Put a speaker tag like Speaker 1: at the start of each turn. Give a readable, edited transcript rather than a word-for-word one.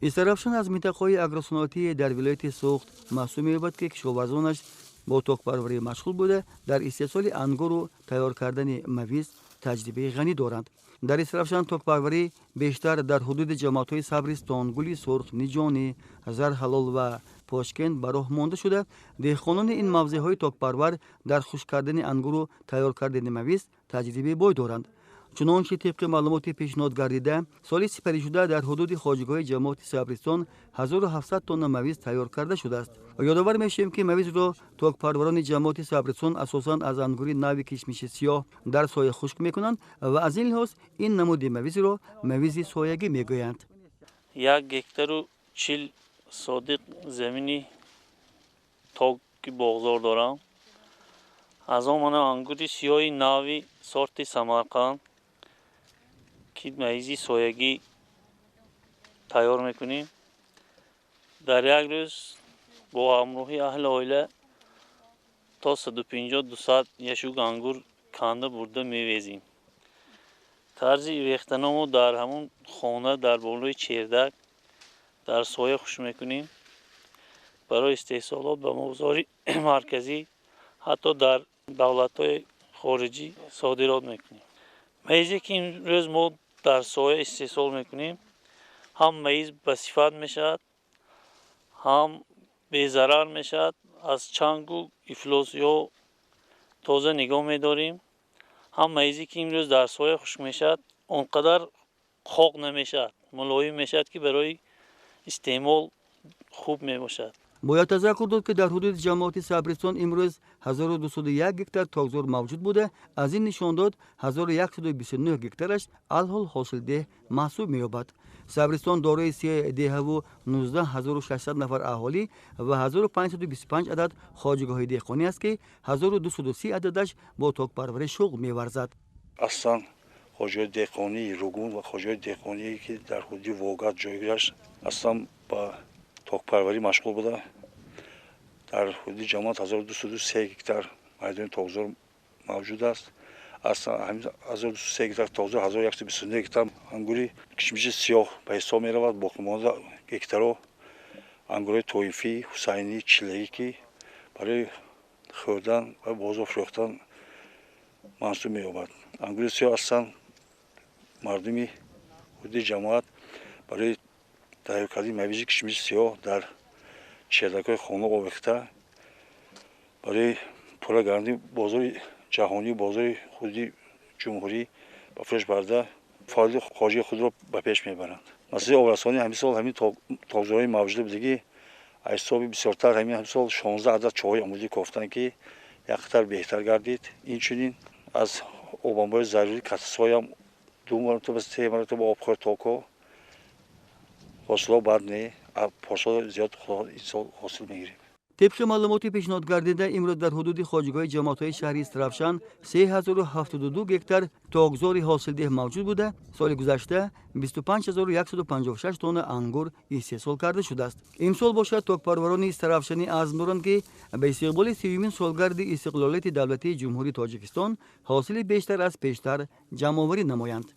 Speaker 1: Истаравшан аз минтақаҳои агросаноатии дар вилояти Суғд маҳсуб меёбад, ки кишоварзонаш бо токпарварӣ машғул буда, дар истеҳсоли ангуру тайёр кардани мавиз таҷрибаи ғанӣ доранд. Дар Истаравшан токпарварӣ бештар дар ҳудуди ҷамоатҳои Сабристон, Гули Сурх, Ниҷонӣ, Зарҳалол ва Пошкент ба роҳ монда шуда, деҳқонони ин мавзеъҳои токпарвар дар хушк кардани ангуру тайёр кардани мавиз таҷрибаи бой доранд. Чунончи, тибқи маълумоти пешниҳод гардида, соли сипаришуда дар ҳудуди хоҷагиҳои ҷамоати Сабристон 1700 тонна мавиз тайёр карда шудааст. Ёдовар мешавем, ки мавизро токпарварони ҷамоати Сабристон асосан аз ангури нави кишмиши сиёҳ дар соя хушк мекунанд ва аз ин лиҳоз ин намуди мавизро мавизи соягӣ мегӯянд.
Speaker 2: 1 гектару 40 сотих замини токи боғзор дорам. Аз он мана ангури сиёҳи нави сорти Самарқанд, ки мавизи соягӣ тайёр мекунем. Дар як рӯз бо ҳамроҳи аҳли оила то 150-200 яшук ангур канда бурда мевезем. Тарзи вехтанамо дар ҳамун хона, дар болои чердак, дар соя хушк мекунем. Барои истеҳсолот ба бозори марказӣ, ҳатто дар давлатҳои хориҷӣ содирот мекунем. Мавизе, ки имрӯз мо дар соя истеҳсол мекунем, ҳам мавиз ба сифат мешавад, ҳам безарар мешавад. Аз чангу ифлосиҳо тоза нигоҳ медорем. Ҳам мавизе, ки имрӯз дар соя хушк мешавад, он қадар қоқ намешавад, мулоим мешавад, ки барои истеъмол хуб мебошад.
Speaker 1: Бояд тазаккур дод, ки дар ҳудуди ҷамоати Сабристон имрӯз 1201 гектар токзор мавҷуд буда, аз ин нишондод 1129 гектараш алҳол ҳосилдеҳ маҳсуб меёбад. Сабристон дорои се деҳаву 19 600 нафар аҳолӣ ва 1525 адад хоҷагоҳи деҳқонӣ аст, ки 1230 ададаш бо токпарварӣ шуғл меварзад.
Speaker 3: Аслан хоҷагиҳои деҳқонии Ругун ва хоҷагиҳои деҳқоние, ки дар ҳудуди Вогат ҷойгир аст, аслан ба токпарварӣ машғул буда, дар ҳудуди ҷамоат 1203 гектар майдони токзор мавҷуд аст. Аслан 1203 гектар токзор, 1129 гектар ангури кишмиши сиёҳ ба ҳисоб меравад. Боқимонда гектарҳо ангурҳои тоифӣ, ҳусайнӣ, чилагӣ, ки барои хӯрдан ва бозор фурӯхтан мансуб меёбад. Ангури сиёҳ аслан мардуми ҳудуди ҷамоат барои тайёр кардани мавизи кишмиши сиёҳ дар чердакҳои хона овехта, барои пурра гардонии бозори ҷаҳонию бозори худи ҷумҳурӣ ба фурӯш барда, фаъолияти хоҷагии худро ба пеш мебаранд. Масъалаи обрасонӣ: ҳамин сол ҳамин токзорҳои мавҷуда будагӣ, аз ҳисоби бисёртар ҳамин сол 16 адад чоҳҳои омодӣ кофтанд, ки як қатар беҳтар гардид. Инчунин аз обанбори зарурӣ катсҳоям ду маротиба, се маротиба обхӯр токҳо. Ҳосилҳо бад не, порсол зиёд инсол ҳосил мегирем.
Speaker 1: Тибқи маълумоти пешниҳодгардида, имрӯз дар ҳудуди хоҷагиҳои ҷамоатҳои шаҳри Истаравшан 3072 гектар токзори ҳосилдеҳ мавҷуд буда, соли гузашта 25 156 тонна ангур истеҳсол карда шудааст. Имсол бошад, токпарварони истаравшанӣ азм доранд, ки ба истиқболи 30-юмин солгарди истиқлолияти давлатии Ҷумҳурии Тоҷикистон ҳосили бештар аз пештар ҷамъоварӣ намоянд.